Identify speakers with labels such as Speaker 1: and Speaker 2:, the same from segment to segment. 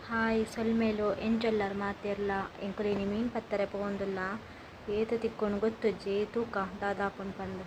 Speaker 1: Hi ಸೊಲ್ಮೆಲು ಎಂಚೊಲ್ಲರ್ ಮಾತೆರ್ಲ ಎಂಕುಲು ಇನಿ ಮೀನ್ ಪತ್ತರೆ ಪೋವೊಂದುಲ್ಲ ಏತ್ ತಿಕ್ಕುಂಡು ಗೊತ್ತುಜ್ಜಿ ತೂಕ ದಾದಾಪುಂಡು ಪಂದ್.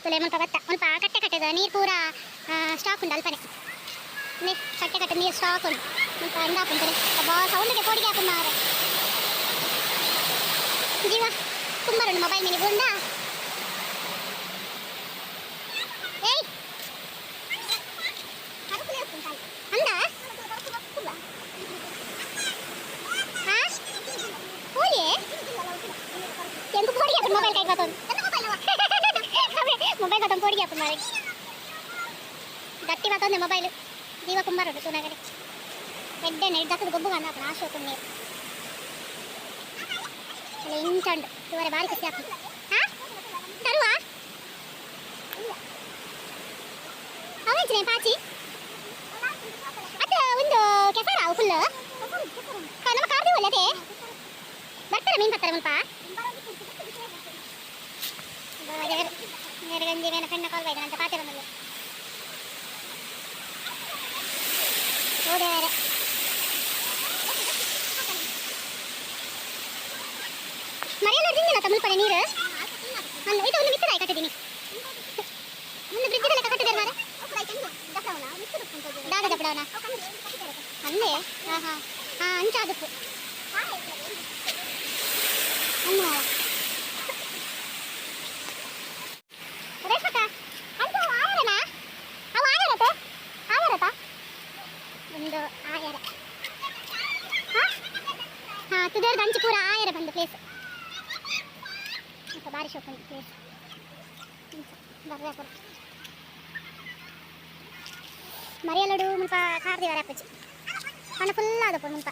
Speaker 2: ತುಲೆ ಮುಲ್ಪ ಬತ್ತ ಮುಲ್ಪ ಕಟ್ಟೆ ಕಟ್ಟೆದ ನೀರು ಪೂರ ಸ್ಟಾಕ್ ಉಂಡು ಅಲ್ಪನೆ. ಕಟ್ಟೆ ಕಟ್ಟೆ ನೀರು ಸ್ಟಾಕ್ ಉಂಡು ಮುಲ್ಪ. ಇಂದಾಪುಂಡು ತುಲೆ. ಅಬ್ಬಾ, ಸೌಂಡ್ಗೆ ಪೋಡಿಗೆ ಆಪುಂಡು ಮಾರೆ. ಜೀವ ಕುಂಬರುಂಡು ಮೊಬೈಲ್ ಮಿನಿ ಬುಂಡ. ಏಯ್, ಅಂದ ಹಾ ಹೋಯೆ ಎಂಕು ಪೋಡಿಗೆ ಆಪುಂಡು ಮೊಬೈಲ್ ಕೈಗೆ ಬತ್ತೊಂದು. ಮೊಬೈಲ್ ಬತ್ತೊಂದು ಪೋಡಿಗೆ ಆಪುಂಡು ಮಾರೆ. ಗಟ್ಟಿ ಬತ್ತೊಂದೆ ಮೊಬೈಲ್. ಜೀವ ಕುಂಬರುಂಡು ತೂನಗಡೆ. ಎಡ್ಡೆ ನೆಡ್ ದಕ್ಕದ ಗೊಬ್ಬು ಕಂದ ಆಪುಂಡು. ಆಶೋಕು ನೀರು ಅಲ್ಲ ಇಂಚ ಉಂಡು. ತೂವರೆ ಬಾರಿ ಖುಷಿ ಆಪುಂಡು. ಹಾ, ತರುವ ಅವಂಚಿನೆ ಪಾಚಿ ಅತ್ತ ಒಂದು ಕೆಸರ ಅವು ಫುಲ್. ನಮ್ಮ ಕಾರ್ದಿ ಒಲ್ಲದೆ ಬರ್ತಾರೆ ಮೀನು ಬರ್ತಾರೆ ಮುಲ್ಪ. ಗಂಜಿ ಮೇನ ಫ್ರೆಂಡ್ನ ಕಾಲ್ ಬೈದ ಅಂತ ಪಾತೆ ಬಂದಲ್ಲ ಓದೇ. ಮರೆಯಲ್ಲ ದಿಂದಿಲ್ಲ ಮುಲ್ಪನೆ ನೀರು ಅಲ್ಲ. ಇದು ಒಂದು ಮಿತ್ತದಾಯಿ ಕಟ್ಟಿದ್ದೀನಿ. ಒಂದು ಬ್ರಿಡ್ಜ್ ಲೆಕ್ಕ ಕಟ್ಟಿದ್ದಾರೆ ಮಾರೆ. ದಾದ ದಪ್ಪಡವನ ಅಲ್ಲೇ. ಹಾ ಹಾ ಹಾ, ಅಂಚ ಅದಕ್ಕೂ ಅಲ್ಲ. ರೇಷ್ಮಕ್ಕ, ಅಂಚ ಆಯರನಾ ಅವು? ಆಯರತೆ ಆಯರತ ಒಂದು ಆಯರ. ಹಾ ಹಾ, ತುದೇರ್ದ ಅಂಚಿ ಪೂರ ಆಯರ ಬಂದು ಪ್ಲೇಸ್. ಬಾರಿ ಶೋಕ್ ಉಂಟು ಪ್ಲೇಸ್. ಬರ್ರೆ ಪೂರ ಮರಿಯಲಡು ಮುಲ್ಪ ಕಾರ್ ದಿವರ ಅಪ್ಪಜ್ಜಿ ಪಂಡ ಫುಲ್ ಆದಪ್ಪ ಮುಲ್ಪ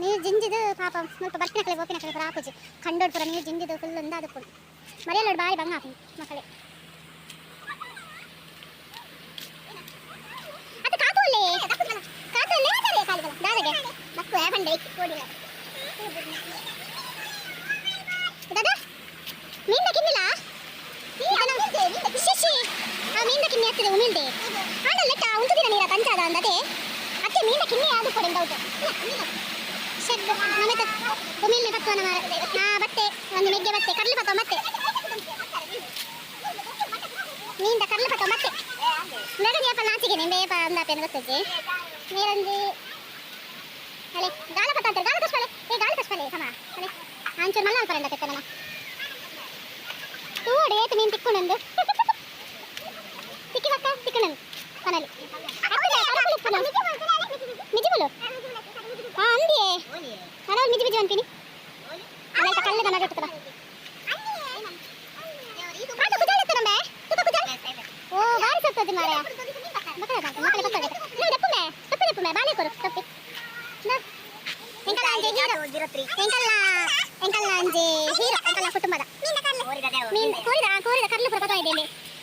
Speaker 2: ನೀರು ಜಿಂಜಿದು. ಪಾಪ ಮುಲ್ಪ ಬರ್ಪಿನ ಕಡೆ ಬೋಪಿನ ಕಡೆ ಪೂರ ಆಪುಜಿ. ಕಂಡೋಡ್ ಪೂರ ನೀರು ಜಿಂಜಿದು ಫುಲ್ ಒಂದಾದಪ್ಪು. ಮರಿಯಲಡು ಬಾರಿ ಬಂಗ ಆಪುಂಡು ಮಕ್ಕಳೇ. ಅತ್ತ ಕಾತು ಅಲ್ಲೇ, ಕಾತು ಅಲ್ಲೇ ದಾದಗೆ ಬಕ್ಕು ಬಂಡೆ. ದಾದಾ ಮೀನ್ದ ಕಿನ್ನಿಲ್ಲ ಶಿಶಿ. ಆ ಮೀನ್ದ ಕಿನ್ನಿ ಹತ್ತಿದೆ ಉಮಿಲ್ದೆ ಆಂಡ ಲೆಕ್ಕ ಉಂತುದಿನ ನೀರ ಕಂಚಾದ ಅಂದತೆ. ಅತ್ತೆ ಮೀನ್ದ ಕಿನ್ನಿ ಯಾವುದು ಕೊಡಿ ಡೌಟ್ ಶೆಡ್ ನಮಿತ ಉಮಿಲ್ನೆ ಪತ್ತುವನ ಮಾರ. ಹಾ, ಬತ್ತೆ ಒಂದು ಮೆಗ್ಗೆ ಬತ್ತೆ. ಕರ್ಲು ಪತ್ತೋ ಮತ್ತೆ ಮೀನ್ದ ಕರ್ಲು ಪತ್ತೋ ಮತ್ತೆ ಮೇಡಮ್. ಏಪ ನಾಚಿಗೆ ನಿಂಬೆ ಏಪ ಅಂದಾಪೇನು ಗೊತ್ತಜ್ಜಿ. ನೀರಂಜಿ ಅಲೆ ಗಾಲ ಪತ್ತ ಅಂತಾರೆ. ಗಾಲ ಕಷ್ಟಲೆ ಏ, ಗಾಲ ಕಷ್ಟಲೆ ಸಮ ಅಲೆ. ಅಂಚೂರು ಮಲ್ಲ ಅಲ್ಪರಂದ ತೆತ್ತನ ತೂಡು. ಏತು ಮೀನು ತಿಕ್ಕುಣಂದು ತಿಕ್ಕಿ ಬಕ್ಕ ತಿಕ್ಕುಣಂದು ಪನಲಿ ಮಿಜಿಬುಲು. ಹಾ, ಅಂದಿಯೇ ಕಡವಲ್ ಮಿಜಿ ಮಿಜಿ ಅಂತೀನಿ. ಅಲ್ಲ, ಕಲ್ಲದ ನಡುಟ್ಟದ ಆತ ಕುಜಾಲ ಎತ್ತನಂಬೆ ತುಕ ಕುಜಾಲ. ಓ, ಬಾರಿ ಸತ್ತದಿ ಮಾರಾಯ. ಮಕ್ಕಳ ಮಕ್ಕಳ ಬಕ್ಕಳ ನೀವು ದಪ್ಪುಮೆ ತಪ್ಪಿ ದಪ್ಪುಮೆ ಬಾಳೆ ಕೊರು ತಪ್ಪಿ. ಎಂಕಲ್ಲ ಅಂಜೆ ಹೀರೋ ಎಂಕಲ್ಲ. ಎಂಕಲ್ಲ ಅಂಜೆ ಹೀರೋ ಎಂಕಲ್ಲ ಕುಟುಂಬದ. ಮೀನ್ ಕೋರಿದ ಕೋರಿದ ಕರ್ಲು ಪುರ ಪತೋ ಇದೆ.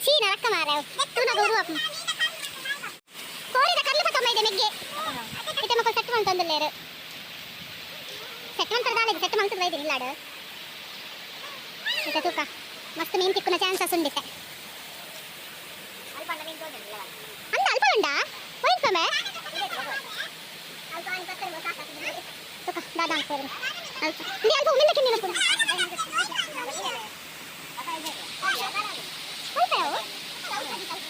Speaker 2: ಚೀನ ರಕ್ಕ ಮಾರ ತೂನ ಗೌರು ಅಪ್ಪ ಕೋರಿದ ಕರ್ಲು ಪತೋ ಇದೆ ಮೆಗ್ಗೆ. ಇತ್ತೆ ಮಕ್ಕಳು ಸೆಟ್ ಮಂತೊಂದುಲ್ಲೇರು. ಸೆಟ್ ಮಂತರ ದಾಲೆ ಸೆಟ್ ಮಂತದ ಬೈದಿನಿ ಇಲ್ಲಾಡು. ಇತ್ತೆ ತೂಕ ಮಸ್ತ್ ಮೀನ್ ತಿಕ್ಕುನ ಚಾನ್ಸಸ್ ಉಂಡಿತ್ತೆ. ಅಂದ ಅಲ್ಪ ಉಂಡಾ ಹೋಯ್ತು. ತುಕ ದಾದಾ ಅಂತಾರೆ. ಅಲ್ಪ ಇಂದೆ ಅಲ್ಪ ಉಮಿಂದ ಕಿನ್ನಿನ ಪುನ ಅಲ್ಪ ಯಾವ ಚೆಕ್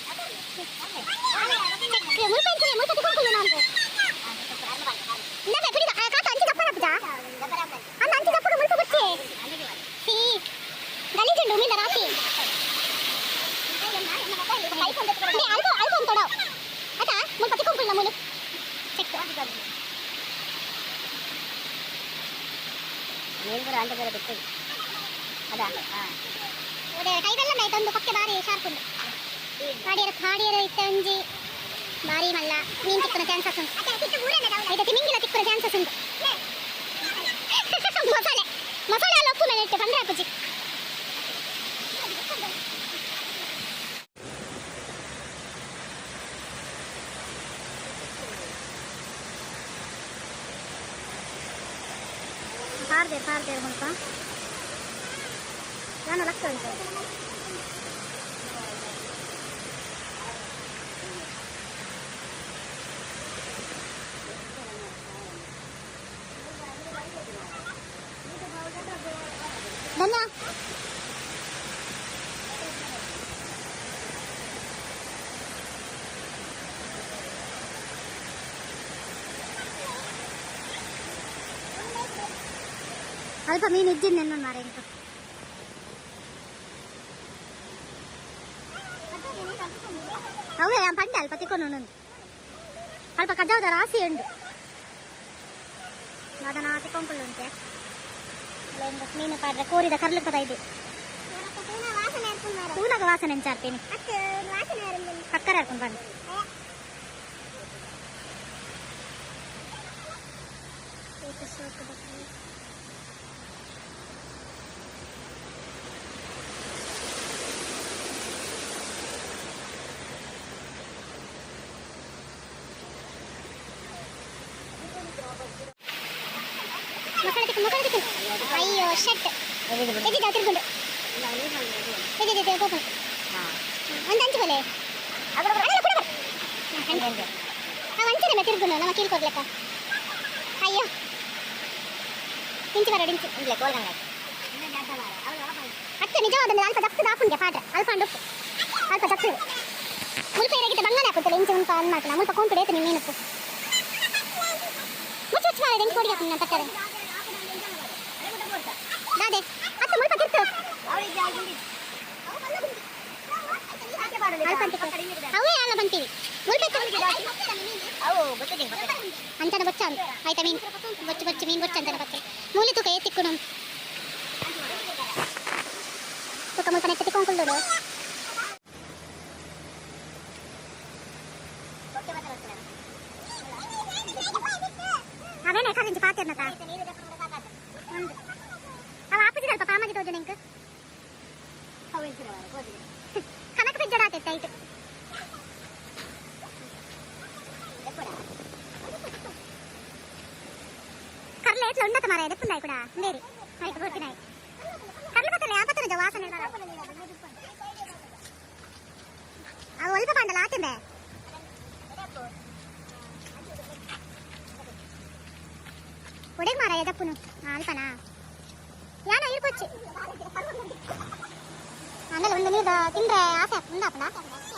Speaker 2: ಮುಲ್ಪ ಇಂಚನೆ ಮುಲ್ಪ ತಿಕೊಂಕುಲು ನಾಂದು ಇಂದ ಬಿಡಿ ಕಾಕ ಅಂಚಿ ದಪ್ಪನ ಪುಜಾ ಅಂದ ಅಂಚಿ ದಪ್ಪಗ ಮುಲ್ಪ ಬಚ್ಚೆ ಸಿ ಗಲೀಜುಂಡು ಉಮಿಂದ ರಾಸಿ ಇಂದೆ ಅಲ್ಪ ಅಲ್ಪ ಒಂತೊಡ ಅತ ಮುಲ್ಪ ತಿಕೊಂಕುಲು ಮೂಲು ಚೆಕ್
Speaker 3: ನೀರು ಪೂರ ಅಂಟ ಬೇರೆ ಬಿಟ್ಟು ಅದಾ ಹಾಂ
Speaker 2: ಅದೇ ಕೈವೆಲ್ಲ ಮೈ ತಂದು ಕೊಕ್ಕೆ ಬಾರಿ ಶಾರ್ಪ್ ಉಂಡು ಹಾಡಿಯರ ಹಾಡಿಯರ ಇತ್ತೆ ಒಂಜಿ ಬಾರಿ ಮಲ್ಲ ಮೀನ್ ತಿಕ್ಕುನ ಚಾನ್ಸಸ್ ಉಂಟು ಐತ ತಿಮಿಂಗಿಲ ತಿಕ್ಕುನ ಚಾನ್ಸಸ್ ಉಂಟು ಮಸಾಲೆ ಮಸಾಲೆ ಎಲ್ಲ ಉಪ್ಪು ಮೇಲೆ ಇಟ್ಟು ಬಂದ್ರೆ ಹಾಕುಜಿ ಪಾರ್ದೇರ್ ಪಾರ್ದೇರ್ ಮುಲ್ಪ ನಾನು ಲಕ್ಕ ಉಂಟು ಧನ್ಯ ಅಲ್ಪ ಮೀನು ಇದ್ದಿದ್ದು ನೆನ್ನ ಮಾರ ಇಂಕ ಅವೇ ಪಂಡೆ ಅಲ್ಪ ತಿಕ್ಕೊಂಡು ಅಲ್ಪ ಕಜಾವದ ರಾಸಿ ಉಂಡು ಅದನ್ನ ತಿಕ್ಕೊಂಕುಳ್ಳು ಉಂಟೆ ಮೀನು ಪಾಡ್ರೆ ಕೋರಿದ ಕರ್ಲು ಪದ ಇದೆ ತೂನಗ ವಾಸನೆ ಎಂಚಾರ್ತೀನಿ ಕಕ್ಕರ ಹಾಕೊಂಡು ಬಂದು ಮಕ್ಕಳ ತಿಕ್ಕು ಮಕ್ಕಳ ತಿಕ್ಕು ಅಯ್ಯೋ ಶೆಟ್ ಎದ್ದಿದ್ದ ತಿರ್ಕೊಂಡು ಎದ್ದಿದ್ದೆ ಕೋಪನ್ ಒಂದು ಅಂಚು ಬಲೆ ಅಲ್ಲ ಕೂಡ ನಾವು ಅಂಚನೆ ಮೇ ತಿರ್ಗುನು ನಮ್ಮ ಕೀಳ್ಕೊಡ್ಲೆಕ್ಕ ಅಯ್ಯೋ ಇಂಚು ಬರೋಡು ಇಂಚು
Speaker 3: ಇಲ್ಲ ಕೋಲ್ಗಂಗ
Speaker 2: ಅತ್ತೆ ನಿಜವಾದ ಅಲ್ಪ ದಪ್ಪು ದಾಪುಂಗೆ ಪಾಡ್ರೆ ಅಲ್ಪ ಉಪ್ಪು ಅಲ್ಪ ದಪ್ಪು ಮುಲ್ಪ ಏರಾಗಿದ್ದ ಬಂಗಾನೆ ಹಾಕುತ್ತಲ್ಲ ಇಂಚು ಮುಲ್ಪ ಅನ್ ಮಾಡ್ತಾನೆ ಮುಲ್ಪ ಕೊಂಟು ಡೇತು ಮೀನುಪ್ಪು ಮುಚ್ಚು ಮುಚ್ಚು ಮಾಡಿದೆ ಇಂಚು ಕೊಡಿ ಹಾಕೊಂಡು ನಾನು ತಟ್ಟರೆ ದಾದೆ ಅತ್ತೆ ಮುಲ್ಪ ತಿರ್ತು ಅಲ್ಪ ಅಂತ ಅವೇ ಅಲ್ಲ ಬಂತೀವಿ ಮುಲ್ಪ
Speaker 3: ಅವು ಗೊತ್ತಿದೆ
Speaker 2: ಅಂಚನ ಬೊಚ್ಚ ಅಂದ ಆಯ್ತಾ ಮೀನು ಬೊಚ್ಚು ಬೊಚ್ಚು ಮೀನು ಬೊಚ್ಚು ಅಂಚನ ಬೊಚ್ಚು ಮೂಲಿ ತೂಕ ಏತಿಕ್ಕುನು ತೂಕ ಮುಲ್ಪ ನೆತ್ತ ತಿಕ್ಕೊಂಕುಳ್ಳುಡು ಅವೇನೆ ಕರಿಂಚಿ ಪಾತಿರ್ನತ ಒಂದು ಅವ ಆಪುಜಿದ ಅಲ್ಪ ಪಾಮಾಜಿ ತೋಜು ನಿಂಕ್ ಕನಕ ಬಿಜ್ಜಡ ಆತಿತ್ತ ಐತು ಕರ್ಲೆ ಎಟ್ಲ ಉಂಡತ ಮಾರಾಯ ದೆಪ್ಪುಂದಾಯ್ ಕೂಡ ಬೇರಿ ಆಯ್ತು ಗೊತ್ತಿನಾಯ್ ಕರ್ಲೆ ಬತ್ತಲೆ ಆ ಬತ್ತನ ವಾಸನೆ ಅವು ಅಲ್ಪ ಬಾಂಡಲ ಆತಿಂದೆ ಒಡೆಗ್ ಮಾರಾಯ ದಪ್ಪುನು ಅಲ್ಪನಾ ಯಾನ ಇರ್ಕೊಚ್ಚಿ ಆಮೇಲೆ ಒಂದು ನೀರು ತಿಂದ್ರೆ ಆಸೆ ಉಂಡಾಪನ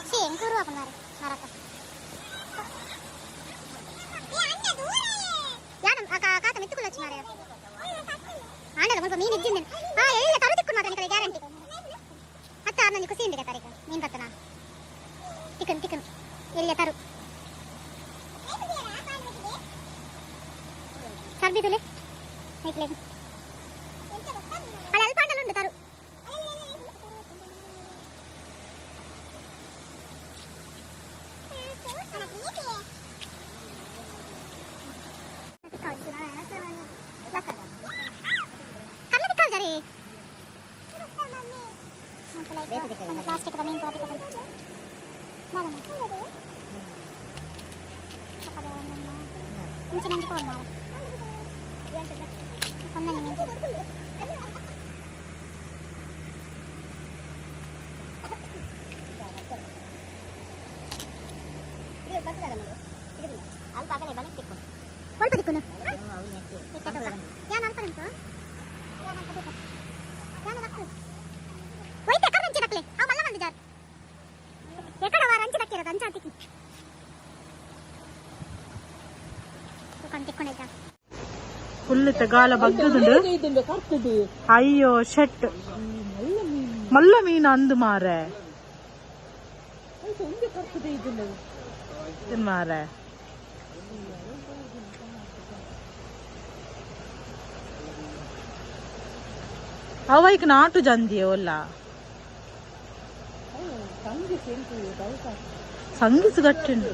Speaker 2: ಸಿ ಎಂಕೂರು ಆಪನ ಮಾರೆ ಮಾರಪ್ಪ ಯಾನ ಕಾತ ಮೆತ್ತುಕೊಳ್ಳೊಚ್ಚು ಮಾರಾಯ ಆಂಡಲ ಮುಲ್ಪ ಮೀನು ಇದ್ದಿದ್ದು ಹಾ ಎಲ್ಲ ತರು ತಿಕ್ಕು ಮಾತ್ರ ನಿಕಲೆ ಗ್ಯಾರಂಟಿ ಹತ್ತ ಆರ್ನಂಜಿ ಖುಷಿ ಇಂದಿಗೆ ತಾರೀಕು ಮೀನು ಬತ್ತನ ತಿಕ್ಕನ್ ತಿಕ್ಕನ್ ಎಲ್ಲ ತರು ಸರ್ಬಿದುಲೆ ಐಕ್ಲೆ ಅಲ್ಲ ಅಲ್ಪ ಆಂಡಲ ಉಂಡು ತರು ಕರ್ಲ ತಿಕ್ಕಾವ್ ಜರಿ ಪ್ಲಾಸ್ಟಿಕ್ ಮೀನು ಮುಂಚಿನ
Speaker 3: ಅಲ್ಪ ಆಗಲೇ ಬಲಕ್ಕೆ ತಿಕ್ಕು
Speaker 2: ಒಲ್ಪ ದಿಕ್ಕುನು
Speaker 3: ಅವು ನೆತ್ತಿ
Speaker 2: ಯಾನ್ ಅಲ್ಪ ಉಂಟು
Speaker 4: ಫುಲ್ ಗಾಲ ಬಗ್ಗದುಂಡು. ಅಯ್ಯೋ ಶೆಟ್, ಮಲ್ಲ ಮೀನು ಅಂದು ಮಾರೆ ಮಾರೆ. ಅವೈಕ್ ನಾಟು ಜಂದಿಯ ಒಲ್ಲ ಸಂಗಿಸು ಗಟ್ಟುಂಡು.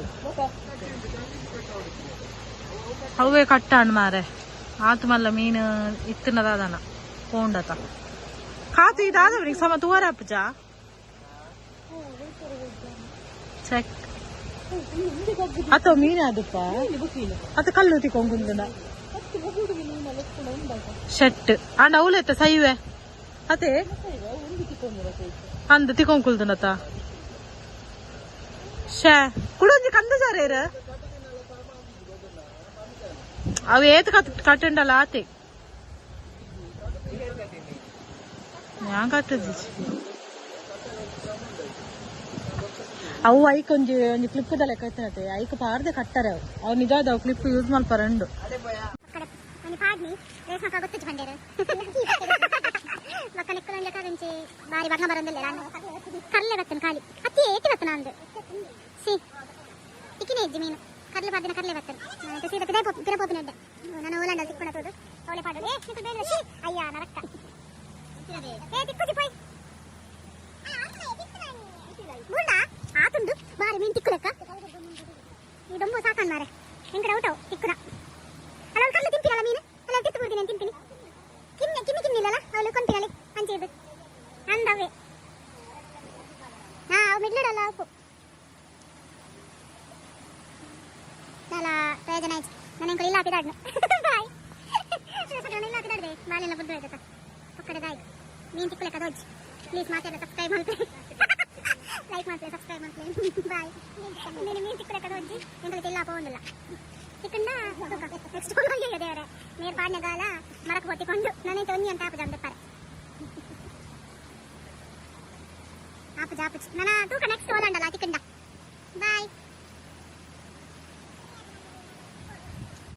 Speaker 4: ಅವೇ ಕಟ್ಟಾಣ್ ಮಾರೆ. ಆತು ಮಲ್ಲ ಮೀನು ಇತ್ತಿನದಾದನ ಪೋಂಡತ ಕಾತು ಇದಾದವರಿಗೆ ಸಮ ತೂವರ ಅಪ್ಪಜ ಚೆಕ್ ಅಥವಾ ಮೀನು ಅದಪ್ಪ ಅತ ಕಲ್ಲು ತಿಕೊಂಗುಂದನ ಶೆಟ್ ಅಂಡ ಅವಲೆತ್ತ ಸೈವೆ ಅತೆ ಅಂದ ತಿಕೊಂಕುಲ್ದನತ. ಶೇ, ಕುಡೊಂಜಿ ಕಂದ ಜಾರೇರ ಅವು ಏತ್ ಕಟ್ಟುಂಡಲ್ಲ ಆತೆ ഞാൻ ಕಟ್ಟುದು. ಅವು ಐಕ್ ಒಂಜಿ ಒಂಜಿ ಕ್ಲಿಪ್ ದ ಲೆಕ್ಕ ಇತ್ತನತೆ. ಐಕ್ ಪಾರ್ದೆ ಕಟ್ಟರೆ ಅವು. ಅವು ನಿಜಾದ ಅವು ಕ್ಲಿಪ್ ಯೂಸ್ ಮಲ್ಪರಂಡು.
Speaker 2: ಅಕ್ಕಡೆ ಒಂಜಿ ಪಾಡ್ನಿ ರೇಷ್ಮಕ್ಕ ಗೊತ್ತುಜ್ಜಿ ಪಂಡೇರು. ಬೊಕ್ಕ ನಿಕ್ಕುಲೊಂಜಿ ಕರಿಂಚಿ ಬಾರಿ ಬಂಗ ಬರಂದಿಲ್ಲ. ಕರ್ಲೆ ಬತ್ತನ ಖಾಲಿ ಅತ್ತಿ ಏತಿ ಬತ್ತನ ಅಂದು ಸಿ ತಿಕ್ಕಿನೇ ಇಜ್ಜಿ ಮೀನು. ಕರ್ಲೆ ಪಾಡ್ದಿನ ಕರ್ಲೆ ಬತ್ತನ ಸೀದಾ ಪಿದಾಯ್ ಪಿರ ಪೋಪಿನ ಎಡ್ಡೆ. ನಾನು ಓಲಾಂಡ ತಿಕ್ಕುಣ ತೂದು ಅವಳೆ ಪಾಡು. ಏ ನಿಕ್ಕುಲು ಬೇಗ she. ಅಯ್ಯ ನರಕ್ಕ. ಏ ತಿಕ್ಕುಜಿ ಪೋಯ್ ಬೂಂಡ ಆತುಂಡು. ಬಾರಿ ಮೀನು ತಿಕ್ಕು ಲೆಕ್ಕ. ಈ ದೊಂಬು ಸಾಕನ್ ಮಾರೆ. ಎಂಕಡ ಔಟ್ ಅವು ತಿಕ್ಕುನ. ಅಲ್ಲ, ಅವ್ಳು ಕರ್ಲೆ ತಿಂಪಿನಲ್ಲ ಮೀನು ಅಲ್ಲ. ತಿತ್ತು ಬಿಡ್ತೀನಿ ತಿಂಪಿನಿ. ಕಿಮ್ಮಿ ಕಿಮ್ಮಿ ಕಿಮ್ಮಿ ಇಲ್ಲಲ್ಲ ಅವಳು ಕೊಂತಿನಲ್ಲಿ ಅಂಚಿದ್ದು ಅಂದವೇ. ಹಾ, ಅವು ಮಿಡ್ಲಡಲ್ಲ ಅವು ದಾಲ ಪ್ರಯೋಜನ ಆಯ್ತು. ನಾನು ಎಂಕುಲು ಇಲ್ಲ ಹಾಕಿದಾಡ್ನು. ಬಾಯ್. ಇಲ್ಲ ಹಾಕಿದಾಡ್ದೆ ಬಾಲೆಲ್ಲ ಬುದ್ಧಿ ಆಯ್ತಾ ಪಕ್ಕಡೆ ದಾಯ್ ಮೀನು ತಿಕ್ಕಲೆಕ್ಕ ದೋಜ್. ಪ್ಲೀಸ್ ಮಾತಾಡ ಸಬ್ಸ್ಕ್ರೈಬ್ ಮಾಡ್ತಾರೆ, ಲೈಕ್ ಮಾಡ್ತಾರೆ, ಸಬ್ಸ್ಕ್ರೈಬ್ ಮಾಡ್ತಾರೆ. ಬಾಯ್. ನೀನು ಮೀನು ತಿಕ್ಕಲೆಕ್ಕ ದೋಜ್ಜಿ. ಎಂಕುಲು ಇಲ್ಲ ಪೋಂದಿಲ್ಲ ತಿಕ್ಕಂಡ. ನೆಕ್ಸ್ಟ್ ದೇವರೇ ನೀರು ಪಾಡ್ನೆಗಾಲ ಮರಕ್ಕೆ ಹೊತ್ತಿಕೊಂಡು ನಾನೈತೆ ಒಂಜಿ ಅಂತ ಆಪುಜ ಅಂದಿಪ್ಪಾರೆ. ಆಪುಜ ಆಪುಜ. ನನ್ನ ತೂಕ ನೆಕ್ಸ್ಟ್ ಓಲಾಂಡಲ್ಲ ತಿಕ್ಕಂಡ. ಬಾಯ್.